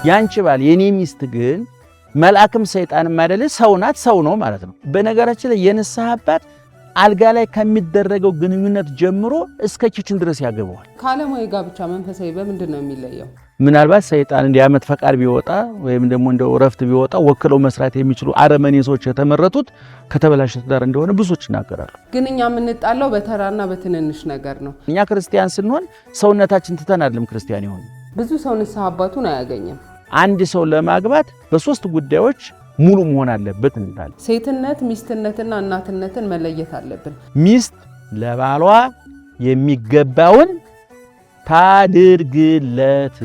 ያንቺ ባል የኔ ሚስት ግን መልአክም ሰይጣንም አይደለ፣ ሰው ናት፣ ሰው ነው ማለት ነው። በነገራችን ላይ የንስሐ አባት አልጋ ላይ ከሚደረገው ግንኙነት ጀምሮ እስከ kitchen ድረስ ያገባዋል። ከዓለማዊ ጋብቻ መንፈሳዊ በምንድን ነው የሚለየው? ምናልባት ሰይጣን እንደ ዓመት ፈቃድ ቢወጣ ወይም ደግሞ እንደው እረፍት ቢወጣ ወክለው መስራት የሚችሉ አረመኔ ሰዎች የተመረጡት ከተበላሸ ትዳር እንደሆነ ብዙዎች ይናገራሉ። ግን እኛ የምንጣለው በተራና በትንንሽ ነገር ነው። እኛ ክርስቲያን ስንሆን ሰውነታችን ትተን አይደለም ክርስቲያን የሆን። ብዙ ሰው ንስሐ አባቱን አያገኝም። አንድ ሰው ለማግባት በሶስት ጉዳዮች ሙሉ መሆን አለበት እንላለን። ሴትነት፣ ሚስትነትና እናትነትን መለየት አለብን። ሚስት ለባሏ የሚገባውን ታድርግለት።